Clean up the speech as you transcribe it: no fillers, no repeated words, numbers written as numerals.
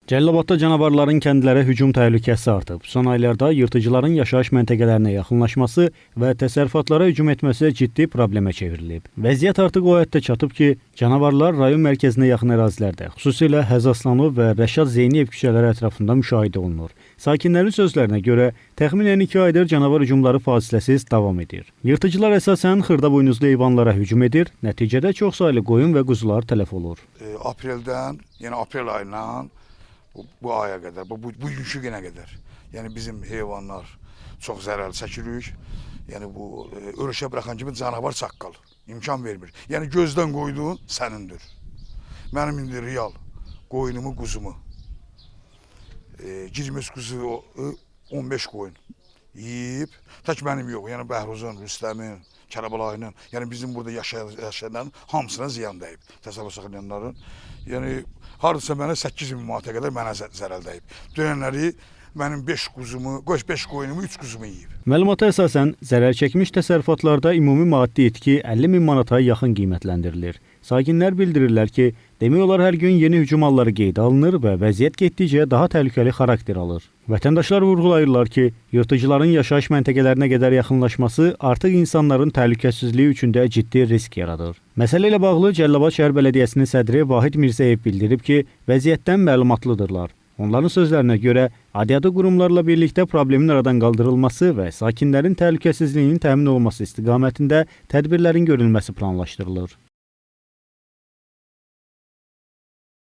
Cəlilabadda canavarların kəndlərə hücum təhlükəsi artıb. Son aylarda yırtıcıların yaşayış məntəqələrinə yaxınlaşması və təsərrüfatlara hücum etməsi ciddi problemə çevrilib. Vəziyyət artıq o həddə çatıb ki, canavarlar rayon mərkəzinə yaxın ərazilərdə, xüsusilə Həzaslanov və Rəşad Zeyniyev küçələri ətrafında müşahidə olunur. Sakinlərin sözlərinə görə təxminən 2 aydır canavar hücumları fasiləsiz davam edir. Yırtıcılar əsasən xırda buynuzlu heyvanlara hücum edir, nəticədə çoxsaylı qoyun və quzular tələf olur. Apreldən, yəni aprel ayından bu aya qədər, bugünkü günə qədər. Yəni bizim heyvanlar çox zərər çəkirik. Yəni bu örüşə buraxan kimi canavar çaqqal imkan vermir. Yəni gözdən qoyduğun sənindir. Mənim indi real qoyunumu, quzumu girmiş quzu 15 qoyun yeyib. Tək mənim yox, yəni Bəhruzun, Rüstəmin, Kərbəlayının, yəni bizim burada yaşayanların hamısına ziyan dəyib. Təsərrüfat saxlayanların. Yəni hardasa mənə 8 min manata qədər mənə zərər dəyib. Dünənləri mənim 5 quzumu, 5 qoyunumu, 3 quzumu yeyib. Məlumata əsasən zərər çəkmiş təsərrüfatlarda ümumi maddi itki 50 min manata yaxın qiymətləndirilir. Sakinlər bildirirlər ki, demək olar hər gün yeni hücum halları qeydə alınır və vəziyyət getdikcə daha təhlükəli xarakter alır. Vətəndaşlar vurğulayırlar ki, yırtıcıların yaşayış məntəqələrinə qədər yaxınlaşması artıq insanların təhlükəsizliyi üçün də ciddi risk yaradır. Məsələ ilə bağlı Cəlilabad şəhər bələdiyyəsinin sədri Vahid Mirzəyev bildirib ki, vəziyyətdən məlumatlıdırlar. Onların sözlərinə görə aidiyyatı qurumlarla birlikdə problemin aradan qaldırılması və sakinlərin təhlükəsizliyinin təmin olunması istiqamətində tədbirlərin görülməsi planlaşdırılır.